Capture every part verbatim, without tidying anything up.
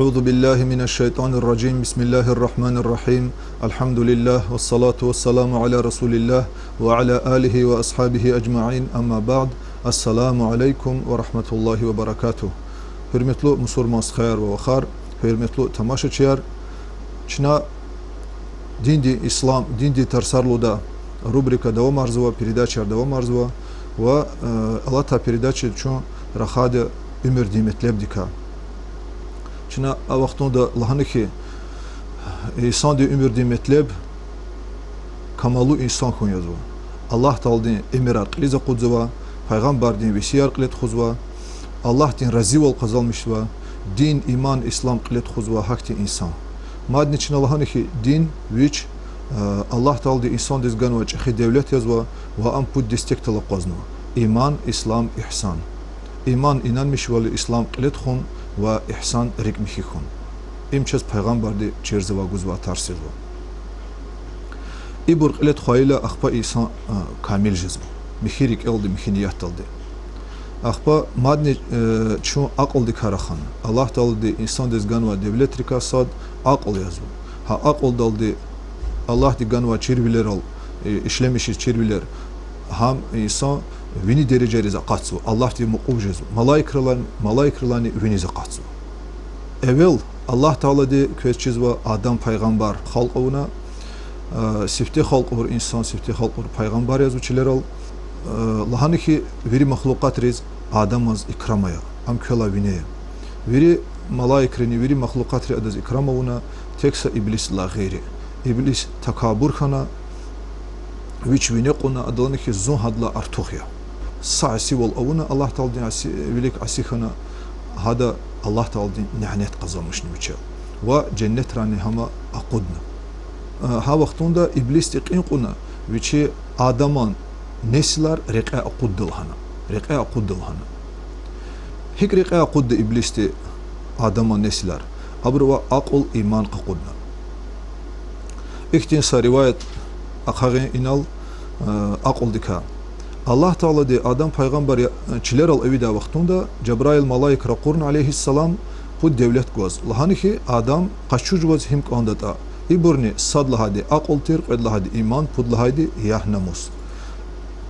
أعوذ بالله من الشيطان الرجيم. بسم الله الرحمن الرحيم. الحمد لله والصلاة والسلام على رسول الله وعلى آله وأصحابه أجمعين. أما بعد. السلام عليكم ورحمة الله وبركاته. Гьуьрметлу мусурман стхаяр ва вахар, гьуьрметлу тамашачияр, чна диндин ислам, диндин тарсар лугьудай рубрика давамарзава, передачаяр давамарзава ва, э, алатай передача чун рахайди уьмуьрдин метлебдикай. Чна а вахтунда лагьана хьи, инсандин уьмуьрдин метлеб камаллу инсан хьун язва. Аллагь Тааладин эмирар кьилиз акъудзава, пайгъамбардин весияр кьиле тухузва, Аллагьдин разивал къазанмишзава, дин, иман, ислам кьиле тухузва гьахьтин инсан. Мадни чна лагьана хьи, дин вич, э, Аллагь Таалади инсандиз ганвай чӀехи девлет язва ва ам пуд дестекдал акъвазнава: иман, ислам, игьсан. Иман инанмишвал я, ислам кьиле тухун ва игьсан рикӀ михьи хьун. Им чаз пайгъамбарди чирзавай, гузвай тарс язва. Ибур кьиле тухвайила, ахпа инсан, а, камил жезва. Михьи рикӀелди, михьи ниятдалди. Ахпа мадни, э, чун акьулдикай рахана. Аллагь Таалади инсандиз ганвай девлетрикай сад акьул язва. Гьа акьулдалди Аллагьди ганвай чирвилерал, э, ишлемишиз чирвилер, гьам инсан вини дережайриз акъатзава, Аллагьдив мукьув жезва, малаикрилай-, малаикрилайни виниз акъатзава. Эвел Аллагь Таалади квез чизва Адам пайгъамбар халкь авуна, э, сифте халкь авур инсан, сифте халкь авур пайгъамбар язва чилерал, э, лагьана хьи, вири махлукъатриз Адамаз икрам ая, ам квелай вине я. Вири малаикрини, вири махлукъатри адаз икрам авуна, тек са иблисдилай гъейри. Иблис такабур хьана, вич вине кьуна, ада лагьана хьи, зун гьадалай артух я. Са асивал авуна, Аллагь Тааладин аси-, вилик аси хьана, гьада Аллагь Тааладин нянет къазанмишна вичел. Ва женнетрайни гьам акъудна. А, гьа вахтунда иблисди кьин кьуна, вичи Адаман несилар рекьяй акъудда лагьана. Рекьяй акъудда лагьана. ГьикӀ рекьяй акъудда иблисди Адаман несилар? Абурувай акьул, иман къакъудна. Ихьтин са риваят ахъайин инал, э, акьулдикай. Аллагь Таалади Адам пайгъамбар я-, чилерал эвидай вахтунда Жабраил малаик ракъурна, عليه السلام, пуд девлет гваз. Лагьана хьи, Адам, къачуз ваз гьим кӀандатӀа. Ибурни сад лагьайди акьул тир, кьвед лагьайди иман, пуд лагьайди ягь-намус.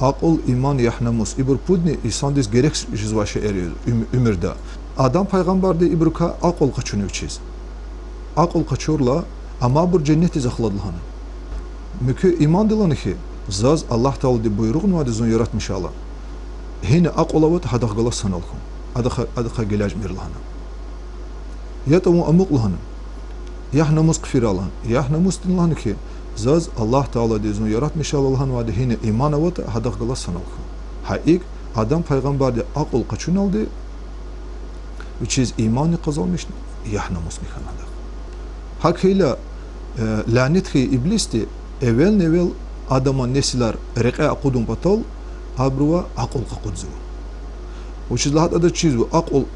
Акьул, иман, ягь-намус. Ибур пудни инсандиз герек жезвай шейэр я уьм-, уьмуьрда. Адам пайгъамбарди ибурукай акьул къачуна вичиз. Акьул къачурла, амайбур женнетдиз ахлад лагьана. Муькуь иманди лагьана хьи, заз Аллагь Таалади буйругънавайди зун яратмишайла, гьина акьул аватӀа, гьадахъ галаз санал хьун. Адахъа, адахъа гележмир лагьана. ЯтӀа вун амукь лагьана. Ягь-намус хъфирай лагьана. Ягь-намусди лагьана хьи, заз Аллагь Таалади зун яратмишайла лагьанвайди гьина иман аватӀа, гьадахъ галаз санал хьун. Гьа икӀ Адам пайгъамбарди акьул къачуналди, вичиз иманни къазанмишна, ягь-намусни хьана адахъ. ГьакӀ хьайила, э, лянет хьайи иблисди эвелни-эвел Адаман несилар рекьяй акъудун патал абурувай акьул къакъудзава. Вучиз лагьайтӀа адаз чизва, акьул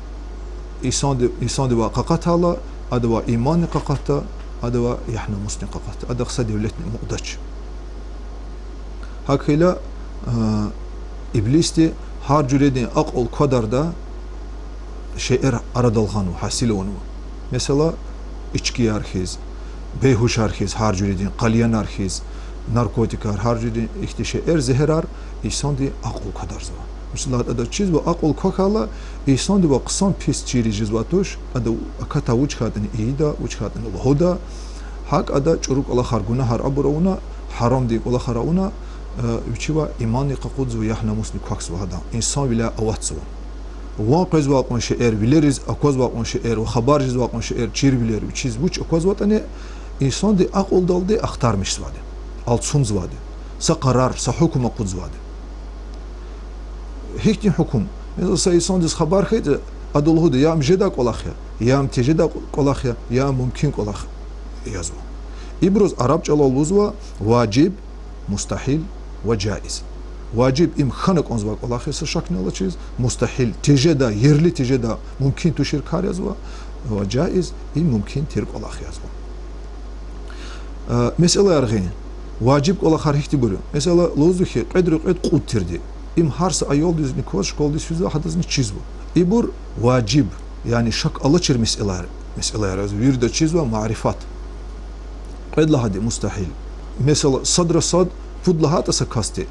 инсанди-, инсандивай къакъатайла, адавай иманни къакъатда, адавай ягь-намусни къакъатда, адахъ са девлетни амукьдач. ГьакӀ хьайила, э, иблисди гьар жуьредин акьул квадардай шейэр арадал гъанва, гьасил авунва. Месела, ичкияр хьиз, бейгьушар хьиз, гьар жуьредин къалянар хьиз, наркотикар, гьар жуьредин ихьтин шейэр, зегьерар инсандин акьул квадарзава. Вучиз лагьайтӀа адаз чизва, акьул квахьайла, инсандивай хъсан-пис чириз жезвай туш, ада акатай вуч хьайитӀани ийида, вуч хьайитӀани лугьуда, гьакӀ ада чӀуру кӀвалахар, гунагьар абур авуна, гьарамдин кӀвалахар авуна, э, вичивай иманни къакъудзава, ягь-намусни квахьзава гьадан, инсанвиляй аватзава. Ван къвезвай кьван шейэр, вилериз аквазвай кьван шейэр ва хабар жезвай кьван шейэр, чирвилер, вичиз вуч аквазватӀани, инсандин акьулдалди ахтармишзавайди, алцумзавайди, са къарар, са гьукум акъудзавайди. Гьихьтин гьукум? Месела, са инсандиз хабар хьайитӀа, ада лугьуда, я ам жедай кӀвалах я, я ам тежедай кӀвалах я, я ам мумкин кӀвалах язва. Ибуруз араб чӀалал лугьузва важиб, мустагьил ва жаиз. Важиб— им хьана кӀанзавай кӀвалах я, са шакни алачиз, мустагьил— тежедай, ерли тежедай, мумкин тушир кар язва, ва жаиз— им мумкин тир кӀвалах язва. Э, месэлаяр гъин. Важиб кӀвалахар гьихьтинбур я? Месела, лугьузва хьи, кьвед рекьвед кьуд тирди. Им гьар са аялдизни кваз, школадиз физвай, гьадазни чизва. Ибур важиб, яни шак алачир месэлаяр. Месэлаяр яз вирида чизва марифат. Кьвед лагьайди мустагьил. Месела, садра сад пуд лагьайтӀа са касди,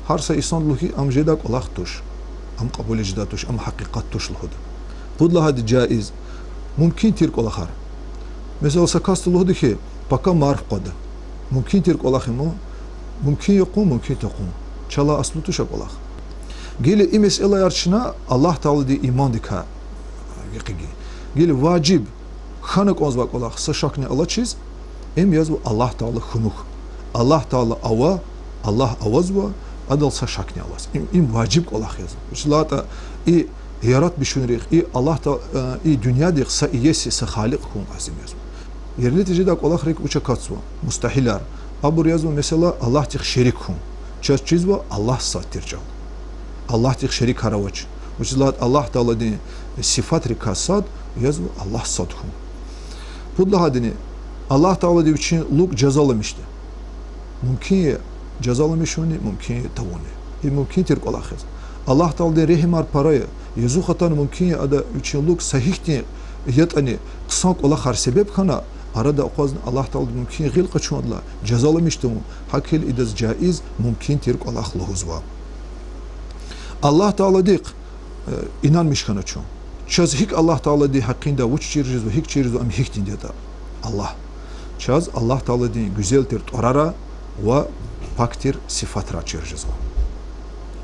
гьар са инсанди лугьуз, ам жедай кӀвалах туш, ам кьабулиз жедай туш, ам гьакъикъат туш лугьуда. Пуд лагьайди жаиз, мумкин тир кӀвалахар. Месела, са касди лугьуда хьи, пака марф къведа. Мумкин тир кӀвалах им, мумкин я къун, мумкин тир къун. Чалай аслу туш а кӀвалах. Гила и месэлаяр чна Аллагь Таалади имандикай гекъигин. Гила важиб хьана кӀанзавай кӀвалах са шакни алачиз, им язва Аллагь Таала хьунухь. Аллагь Таала ава, Аллагь авазва, адал са шакни алаз. Им, им важиб кӀвалах язва. Вучиз лагьайтӀа и яратмишунрихъ, и Аллагь Та-, э, и дуьньядихъ са иеси, са Халикь хьун лазим язва. Ерлиди жедай кӀвалахрик вуч акатзава? Мустагьилар. Абур язва, месела, Аллагьдихъ шерик хьун. Чаз чизва Аллагь сад тир чӀал. Аллагьдихъ шерикар авач. Вучиз лагьайтӀа Аллагь Тааладин сифатрикай сад язва Аллагь сад хьун. Пуд лагьайдини, Аллагь Таалади Вичин лукӀ жазаламишда. Мумкин я жазаламишунни, мумкин я тавунни. И мумкин тир кӀвалах язва. Аллагь Тааладин регьимар пара я. Язух атана мумкин я Ада Вичин лукӀ са гьихьтин ятӀани хъсан кӀвалахар себеб хьана, арада акъвазна Аллагь Таалади мумкин гъил къачундилай жазаламиш тавун, гьакӀ хьайила идаз жаиз, мумкин тир кӀвалах лугьузва. Аллагь Тааладихъ, э, инанмиш хьана чун. Чаз гьикӀ Аллагь Тааладин гьакъиндай вуч чир жезва, гьикӀ чир жезва, ам гьихьтинди ятӀа Аллагь. Чаз Аллагь Тааладин гуьзел тир тӀварарай ва пак тир сифатрай чир жезва.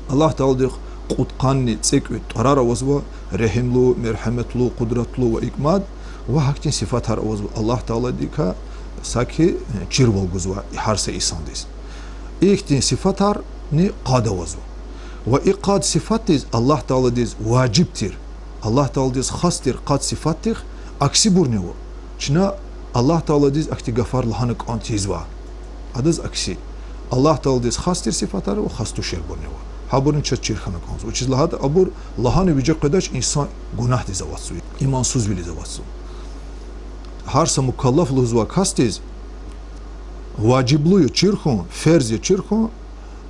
Аллагь Тааладихъ кьудкъанни цӀекӀуьд тӀварар авазва: регьимлу, мергьяматлу, къудратлу ва икӀ мад, ва гьахьтин сифатар авазва Аллагь Тааладикай, саки, э, чирвал гузва гьар са инсандиз. Ихьтин сифатарни къад авазва. Ва и къад сифатдиз Аллагь Тааладиз важиб тир, Аллагь Тааладиз хас тир къад сифатдихъ аксибурни ава. Чна Аллагь Тааладиз ахьтин гафар лагьана кӀан тийизва. Адаз акси. Аллагь Тааладиз хас тир сифатар ва хас туширбурни ава. Гьабурни чаз чир хьана кӀанзава. Вучиз лагьайтӀа абур лагьана виже къведач, инсан гунагьдиз аватзава, имансузвилиз аватзава. Гьар са мукаллаф лугьузвай касдиз важиблу я чир хьун, ферз я чир хьун,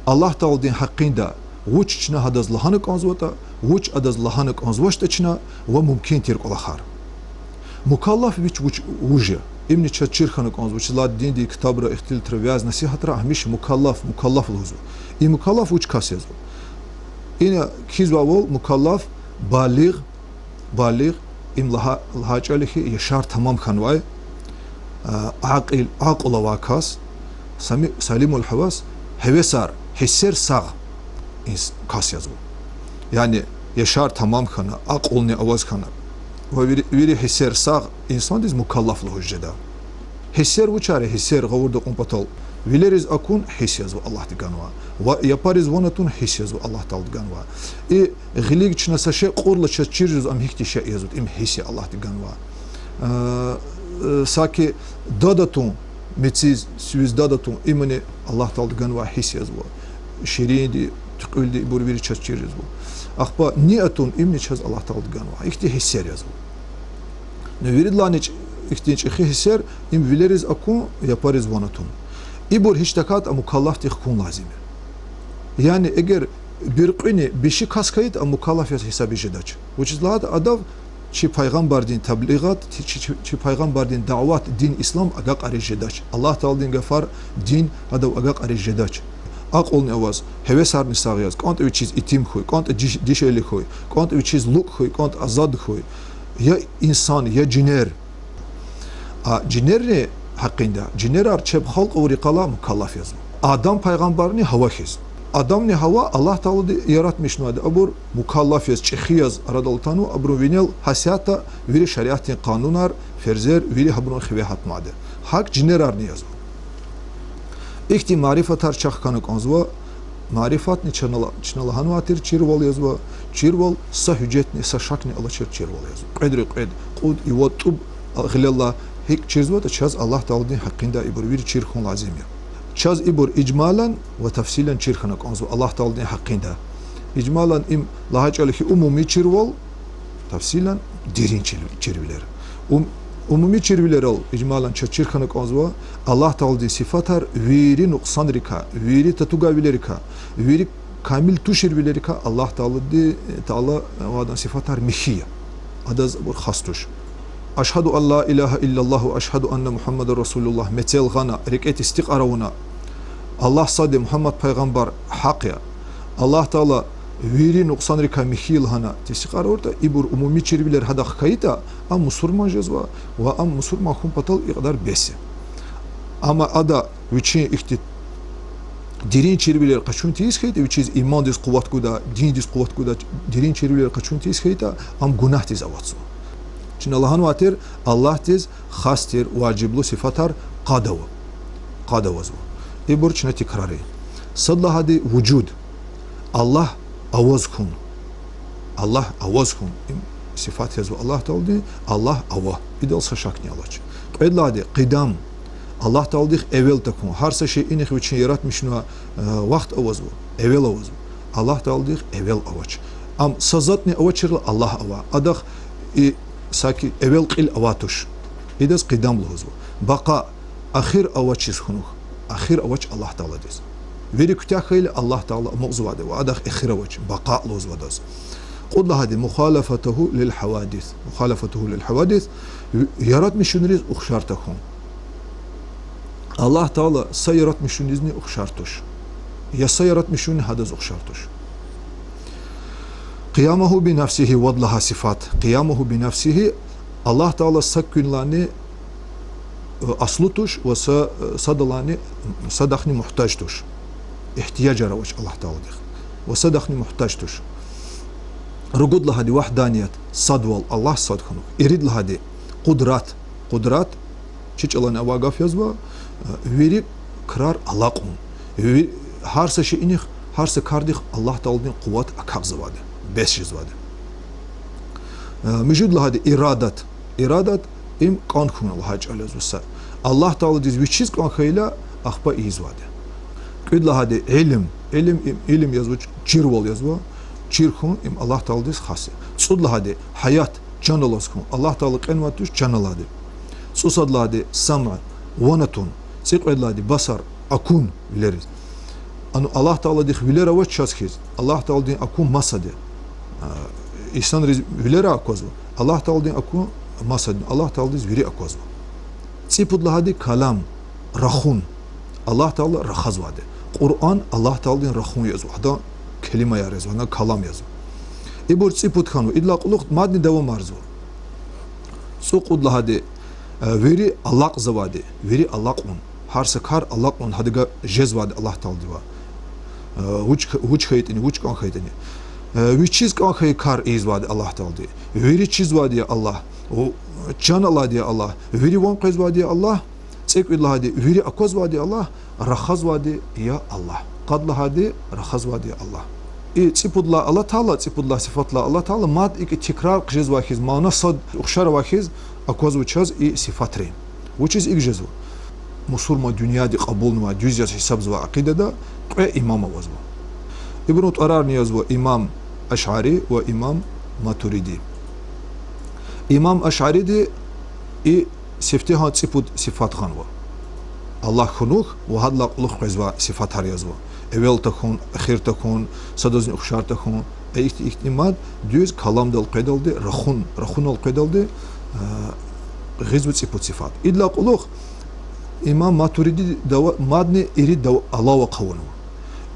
Аллагь Тааладин гьакъиндай вуч чна гьадаз лагьана кӀанзаватӀа, вуч адаз лагьана кӀанзавачтӀа чна, ва мумкин тир кӀвалахар. Мукаллаф вич вуч, вуж я? Имни чаз чир хьана кӀанзава, вучиз лагьайтӀа диндин ктабра, ихтилатра, вяз-насигьатра гьамиша мукаллаф, мукаллаф лугьузва. И мукаллаф вуч кас язва? Ина кхьизвайвал, мукаллаф балигъ, балигъ, им лагьа-, лагьай чӀал я хьи, яшар тамам хьанвай, а, акьул, акьул авай кас, сами-, салимул гьавас, гьевесар, гьиссер сагъ инс-, кас язва. Яни яшар тамам хьана, акьулни аваз хьана. Ва вири, вири гьиссер сагъ инсандиз мукаллаф лугьуз жеда. Гьиссер вучар я, гьиссер гъавурда кьун патал? Вилериз акун гьисс язва, Аллагьди ганвай. Ва япариз ван атун гьисс язва, Аллагь Таалади ганвай. И гъилик чна са шей кьурла чаз чир жезва, ам гьихьтин шей язва, им гьисс я, Аллагьди ганвай. Э, э, саки дад атун, мециз, сивиз дад атун, имни Аллагь Таалади ганвай, гьисс язва. Ширинди, туькьуьлди, ибур вири чаз чир жезва. Ахпа ни атун, имни чаз Аллагь Таалади ганвай. Ихьтин гьиссер язва. Ну, виридалайни ч-, ихьтин чӀехи гьиссер, им вилериз акун, япариз ван атун. Ибур гьич тахьайтӀа мукаллафдихъ хьун лазим я. Яни эгер буьркьуьни биши кас хьайитӀа, ам мукаллаф яз гьисабиз жедач. Вучиз лагьайтӀа адав чи пайгъамбардин таблигъат, чи, чи, чи пайгъамбардин даъват, дин ислам агакьариз жедач. Аллагь Тааладин гафар, дин адав агакьариз жедач. Акьулни аваз, гьевесарни сагъ яз, кӀантӀа вичиз итим хьуй, кӀантӀа диш-, дишегьли хьуй, кӀантӀа вичиз лукӀ хьуй, кӀантӀа азад хьуй. Я инсан, я жинер. А жинеррин гьакъинда, жинерар чеб халкь авур йикъалай мукаллаф язва. Адам пайгъамбарни Гьава хьиз. Адамни Гьава Аллагь Таалади яратмишнавайди, абур мукаллаф яз, чӀехи яз арадал атанва, абурун винел гьасятда вири шариатдин къанунар, ферзер, вири гьабурун хиве гьатнавайди. ГьакӀ жинерарни язва. Ихьтин марифатар чахъ хьана кӀанзава, марифатни чна ла-, чна лагьанвай тир чирвал язва, чирвал са гьуьжетни, са шакни алачир чирвал язва. Кьведри кьвед, кьуд, ивад, тӀуб гъилелла гьикӀ чирзаватӀа, чаз Аллагь Тааладин гьакъиндай ибур вири чир хьун лазим я. Чаз ибур ижмалан ва тафсилан чир хьана кӀанзава Аллагь Тааладин гьакъиндай. Ижмалан им лагьай чӀал я хьи умуми чирвал, тафсилан дерин чир-, чирвилер. Ум-, умуми чирвилерал ижмалан чаз чир хьана кӀанзава Аллагь Тааладин сифатар вири нукьсанрикай, вири татугайвилерикай, вири камил туширвилерикай Аллагь Таалади, Таала ва Адан сифатар михьи я. Адаз абур хас туш. أشهد أن لا إله إلا الله وأشهد أن محمدا رسول الله мецел гъана, рикӀе тестикьар авуна, Аллагь сад я, Мугьаммад пайгъамбар гьахъ я, Аллагь Таала вири нукьсанрикай михьи я лагьана тестикьар авуртӀа, ибур умуми чирвилер гьадахъ хьайитӀа, ам мусурман жезва ва ам мусурман хьун патал и кьадар бес я. Амма ада вичин ихьтин дерин чирвилер къачун тийиз хьайитӀа, вичиз имандиз къуват гуда, диндиз къуват гуда, дерин чирвилер къачун тийиз хьайитӀа, ам гунагьдиз аватзава. Чна лагьанвай тир, Аллагьдиз хас тир важиблу сифатар къад ава, къад авазва. Ибур чна тикрар ая. Сад лагьайди вужуд, Аллагь аваз хьун. Аллагь аваз хьун. Им сифат язва Аллагь Тааладин, Аллагь ава. Идал са шакни алач. Кьвед лагьайди къидам, Аллагь Тааладихъ эвел тахьун. Гьар са шейинихъ вичин яратмишунвай, э, вахт авазва, эвел авазва. Аллагь Тааладихъ эвел авач. Ам са затӀни авачирла Аллагь ава. Адахъ и саки эвел кьил авай туш. Идаз къидам лугьузва. Бакъа, эхир авачиз хьунухь. Эхир авач Аллагь Тааладиз. Вири куьтягь хьайила Аллагь Таала амукьзавайди я ва адахъ эхир авач, бакъа лугьузва адаз. Кьуд лагьайди مخالفته للحوادث. مخالفته للحوادث, яратмишунриз ухшар тахьун. Аллагь Таала са яратмишунризни ухшар туш. Я са яратмишунни гьадаз ухшар туш. قيامه بنفسه, вад лагьай сифат. قيامه بنفسه, Аллагь Таала са куьнлайни, э, аслу туш ва са, э, садалайни, садахъни мугьтаж туш. Игьтияжар авач Аллагь Тааладихъ. Ва садахъни мугьтаж туш. Ругуд лагьайди вагьданият, садвал, Аллагь сад хьунухь. Ирид лагьайди къудрат. Къудрат, чи чӀалани авай гаф язва, э, вири крар алакьун. Ви-, гьар са шейинихъ, гьар са кардихъ Аллагь Тааладин къуват акахьзавайди, бес жезвайди. Э, муьжуьд лагьайди ирадат. Ирадат, им кӀан хьун лагьай чӀал язва са. Аллагь Тааладиз вичиз кӀан хьайила, ахпа ийизвайди. Кьуд лагьайди илим. Илим, им, илим язва, чирвал язва, чир хьун, им Аллагь Тааладиз хас я. ЦӀуд лагьайди гьаят, чан алаз хьун. Аллагь Таала кьенвай туш чан алайди. ЦӀусад лагьайди самъ, ван атун. ЦӀикьвед лагьайди басар, акун вилериз. Ана Аллагь Тааладихъ вилер авач чаз хьиз, Аллагь Тааладин акун масад я. А, инсанриз вилер аквазва, Аллагь Тааладин акун масад я, Аллагь Тааладиз вири аквазва. ЦӀипуд лагьайди калам, рахун. Аллагь Таала рахазвайди. Къуръан Аллагь Тааладин рахун язва, гьадан келимаяр язва, гьадан калам язва. Ибур цӀипуд хьанва, идалай кьулухъ мадни давамарзава. ЦӀукьуд лагьайди, э, вири алакьзавайди, вири алакьун. Гьар са кар алакьун, гьадагай жезвайди Аллагь Тааладивай. Э, вуч, вуч хьайитӀани, вуч кӀан хьайитӀани. Э, вичиз кӀан хьайи кар ийизвайди Аллагь Таалади. Вири чизвайди я Аллагь. У, чан алайди я Аллагь. Вири ван къвезвайди я Аллагь. ЦӀекӀуьд лагьайди вири аквазвайди я Аллагь, рахазвайди я Аллагь. Къад лагьайди рахазвайди я Аллагь. И цӀипуд лагьай алатайла, цӀипуд лагьай сифат лагьай алатайла, мад икӀ тикрар хъжезвай хьиз, мана сад ухшар авай хьиз аквазва чаз и сифатри. Вучиз икӀ жезва? Мусурман дуьньяди кьабулнавай, дуьз яз гьисабзавай акъидада кьве имам авазва. Ибурун тӀварарни язва имам Ашъари ва имам Матуриди. Имам Ашъариди и сифтегьан цӀипуд сифат гъанва. Аллагь хьунухь ва гьадалай кьулухъ къвезвай сифатар язва. Эвел тахьун, эхир тахьун, садазни ухшар тахьун. Э, ихьти-, ихьтин мад дуьз каламдал къведалди, рахун, рахунал къведалди, э, гъизва цӀипуд сифат. Идалай кьулухъ имам Матуриди дава-, мадни ирид дав-, алава хъувунва.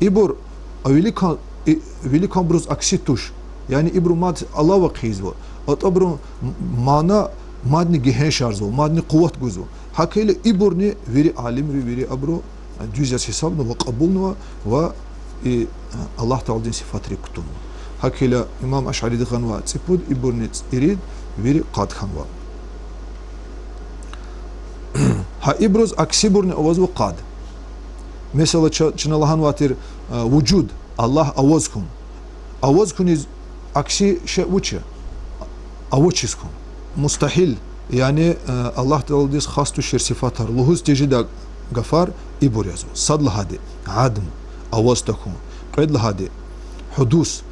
Ибур а виликан, и, виликанбуруз акси туш. Яни ибуру мад алава хъийизва. АтӀабурун м-, мана мадни гегьеншарзава, мадни къуват гузва. ГьакӀ хьайила ибурни вири алимри, вири абуру дуьз яз гьисабнава, кьабулнава ва и Аллагь Тааладин сифатрик кутунва. ГьакӀ хьайила имам Ашъариди гъанва цӀипуд, ибурни ц-, ирид, вири къад хьанва. Гьа ибуруз аксибурни авазва къад. Месела, ча-, чна лагьанвай тир, а, вужуд, Аллагь аваз хьун. Аваз хьуниз акси шей вуч я? Авачиз хьун. Мустагьил, яни, а, Аллагь Тааладиз хас тушир сифатар лугьуз тежедай гафар ибур язва. Сад лагьайди, адм, аваз тахьун. Кьвед лагьайди, гьудус,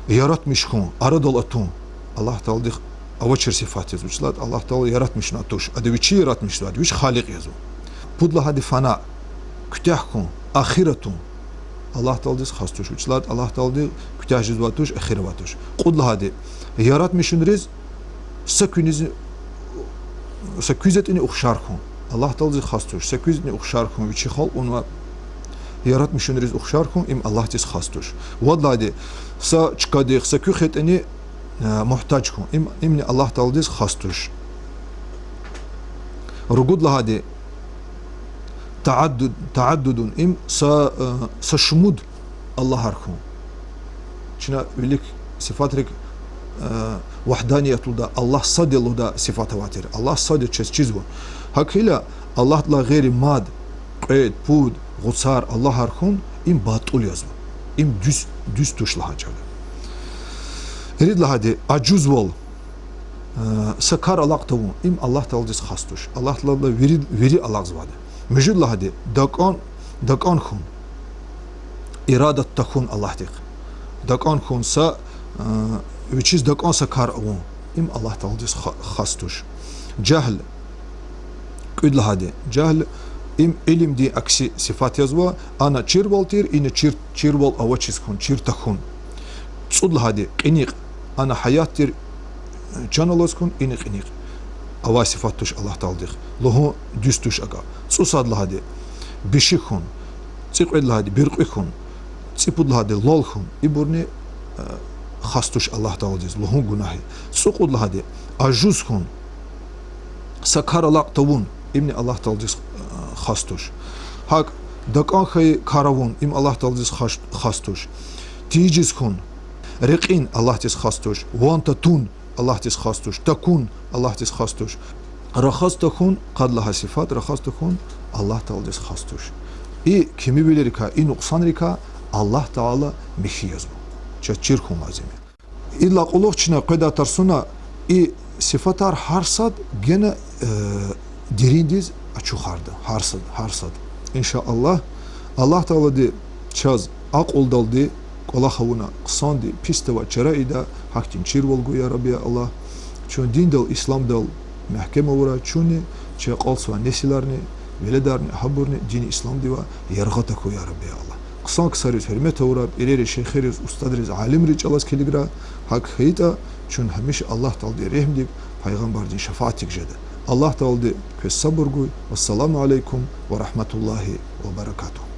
яратмиш хьун, арадал атун. Аллагь Тааладихъ авачир сифат язва. Вучиз лагьайтӀа Аллагь Таала яратмишнавай туш. Ада вичи яратмишзавайди, вич Халикь язва. Пуд лагьайди фана, куьтягь хьун, ахир атун. Аллагь Тааладиз хас туш. Вучиз лагьайтӀа Аллагь Таалади куьтягь жезвай туш, ахир авай туш. Кьуд лагьайди, яратмишунриз са куьниз Са куьз ятӀани ухшар хьун Аллагь Тааладиз хас туш. Са куьз ятӀани ухшар хьун, вичи халкь авунвай яратмишунриз ухшар хьун, им Аллагьдиз хас туш. Вад лагьайди, са чкадихъ, са куьх ятӀани, э, мугьтаж хьун, им, имни Аллагь Тааладиз хас туш. Ругуд лагьайди, тааддуд, тааддудун, им са, э, са шумуд Аллагьар хьун. Чна вилик сифатрик, э, вагьданиятлуда, Аллагь сад я лугьудай сифат авай тир. Аллагь сад я чаз чизва. ГьакӀ хьайила, Аллагьдилай гъейри мад, кьвед, пуд, гъуцар аллагьар хьун, им батӀул язва. Им дуьз, дуьз туш лагьай чӀал я. Ирид лагьайди, ажузвал, э, са кар алакь тавун, им Аллагь Тааладиз хас туш. Аллагь Тааладилай вири, вири алакьзавайди. Муьжуьд лагьайди, дакӀан, дакӀан хьун, ирадат тахьун Аллагьдихъ. ДакӀан хьун са, э, вичиз дакӀан са кар авун, им Аллагь Тааладиз ха-, хас туш. Жагьл, кӀуьд лагьайди, жагьл, им илимдин акси сифат язва, ана чирвал тир, ина чир, чирвал авачиз хьун, чир тахьун. ЦӀуд лагьайди, кьиникь, ана гьаят тир, чан алаз хьун, ина кьиникь. Авай сифат туш Аллагь Тааладихъ. Лугьун дуьз туш акӀа. ЦӀусад лагьайди, биши хьун, цӀикьвед лагьайди, буьркьуь хьун, цӀипуд лагьайди, лал хьун. Ибурни, э, хас туш Аллагь Тааладиз, лугьун гунагь я. ЦӀукьуд лагьайди, ажуз хьун, са кар алакь тавун, имни Аллагь Тааладиз, э, хас туш. ГьакӀ, дакӀан хьайи кар авун, им Аллагь Тааладиз хас, хас туш. Тийижиз хьун, рекьин Аллагьдиз хас туш. Ван татун Аллагьдиз хас туш. Такун Аллагьдиз хас туш. Рахаз тахьун, къад лагьай сифат, рахаз тахьун Аллагь Тааладиз хас туш. И кимивилерикай, и нукьсанрикай Аллагь Таала михьи язва. Чаз чир хьун лазим я. Идалай кьулухъ чна къведай тарсуна и сифатар гьар сад гена, э, дериндиз ачухарда. Гьар сад, гьар сад. Иншааллагь, Аллагь Таалади чаз акьулдалди кӀвалах авуна, хъсанди, писди авай чара ийида, гьахьтин чирвал гуй, я Рабби, я Аллагь. Чун диндал, исламдал мягькем авурай, чунни, чи акьалтзавай несиларни, веледарни, гьабурни дин исламдивай яргъа тахьуй, я Рабби, я Аллагь. Хъсан ксариз гьуьрмет авурай, пӀирери, шейхериз, устадриз, алимриз чӀалаз килиграй, гьакӀ хьайитӀа, чун гьамиша Аллагь Тааладин регьимдик, пайгъамбардин шафаатдик жеда. Аллагь Таалади квез сабур гуй. Вассаламу алейкум ва рагьматуллагьи ва баракатугь.